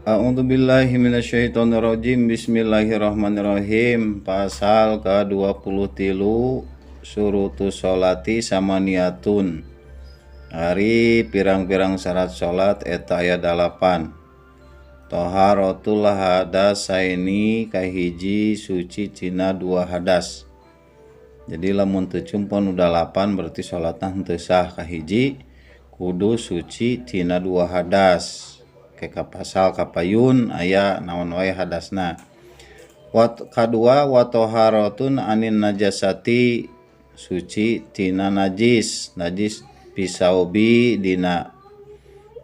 A'udzubillahi minasyaitonirrajim. Bismillahirrahmanirrahim. Pasal ka-23 surutu sholati samaniyatun. Ari pirang-pirang syarat salat eta aya 8. Taharatul hadasaini kahiji suci tina 2 hadas. Jadi lamun teu cumpon nu 8 berarti salatna henteu sah. Kahiji kudu suci tina 2 hadas. Ka pasal kapayun aya naon wae hadasna. Wat kadua wa taharatun anin najasati suci tina najis, najis pisaubi dina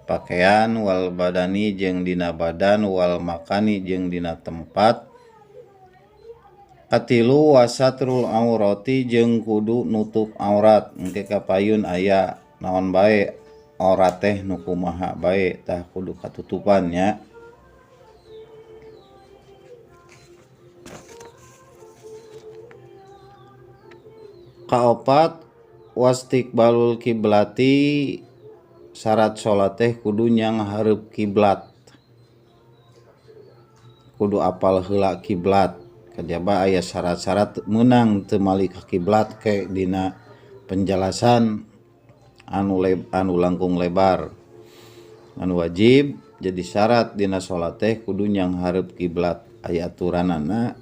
pakaian wal badani jeung dina badan wal makani jeung dina tempat. Katilu wasatrul aurati jeung kudu nutup aurat. Engke kapayun aya naon bae aurat teh nu kumaha bae tah kudu katutupan nya. Kaopat wastiqbalul kiblati syarat salat teh kudu nyang hareup kiblat. Kudu apal heula kiblat. Kajaba aya syarat-syarat meunang teu mali ka kiblat ke dina penjelasan anu langkung lebar. Anu wajib jadi syarat dina salat teh kudu nyang hareup kiblat. Aya aturanana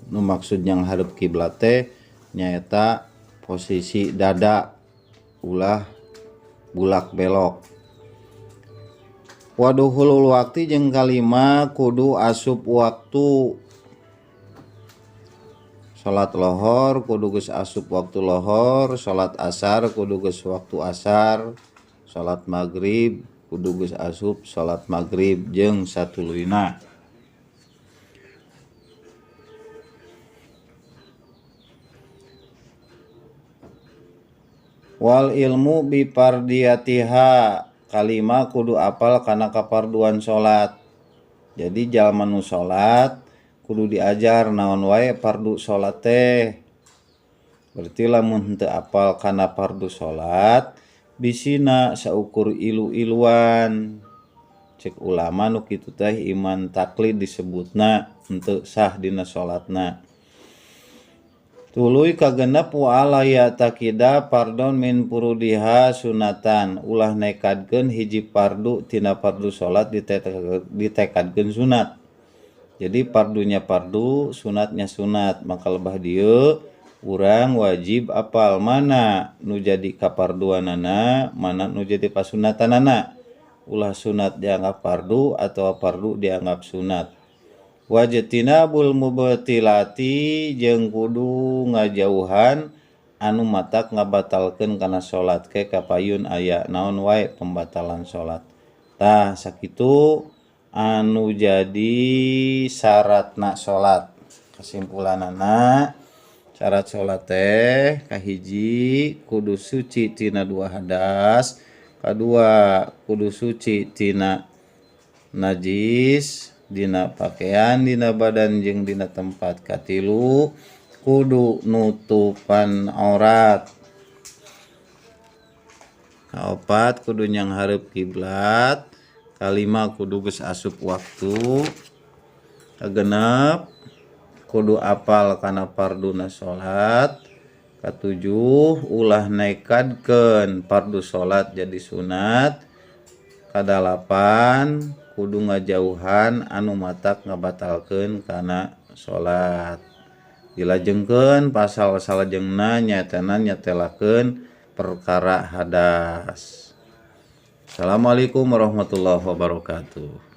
nu maksud nyang hareup kiblat teh nyaeta posisi dada ulah bulak belok. Waduhulul wakti jeung kalima kudu asup waktu. Salat lohor kudu geus asup waktu lohor, salat asar kudu geus waktu asar, salat maghrib kudu geus asup salat maghrib jeung satuluyna. Wal ilmu bi fardiyatiha kalima kudu apal kana kaparduan salat. Jadi jalma nu salat kudu diajar naon wae fardu salat teh. Berarti lamun henteu apal kana fardu salat bisina saukur ilu-iluan. Cek ulama nu kitu teh iman taklid disebutna henteu sah dina salatna. Tuluy kagenep wa ala ya takida fardon min furudiha sunatan. Ulah nekadkeun hiji fardu tina fardu salat ditekadkeun sunat. Jadi fardunya fardu, sunatnya sunat. Maka lebah dieu urang wajib apal mana nu jadi kaparduanana, mana nu jadi pasunatanana. Ulah sunat dianggap fardu atau fardu dianggap sunat. Wajtinabul mubtilati jeung kudu ngajauhan anu matak ngabatalkeun kana salat ke kapayun aya naon wae pembatalan salat. Tah sakitu anu jadi syaratna salat. Kesimpulanana syarat salat teh kahiji kudu suci tina 2 hadas, kadua kudu suci tina najis dina pakaian, dina badan jeung dina tempat. Katilu kudu nutupan aurat. Kaopat kudu nyang hareup kiblat. Kalima kudu geus asup waktu. Kagenep kudu apal kana farduna salat. Katujuh ulah nekadkeun fardu salat jadi sunat. Kadalapan kudu ngajauhan anu matak ngabatalkeun kana salat. Dilajengkeun pasal salajengna nyaetana nyatelakeun perkara hadas. Assalamualaikum warahmatullahi wabarakatuh.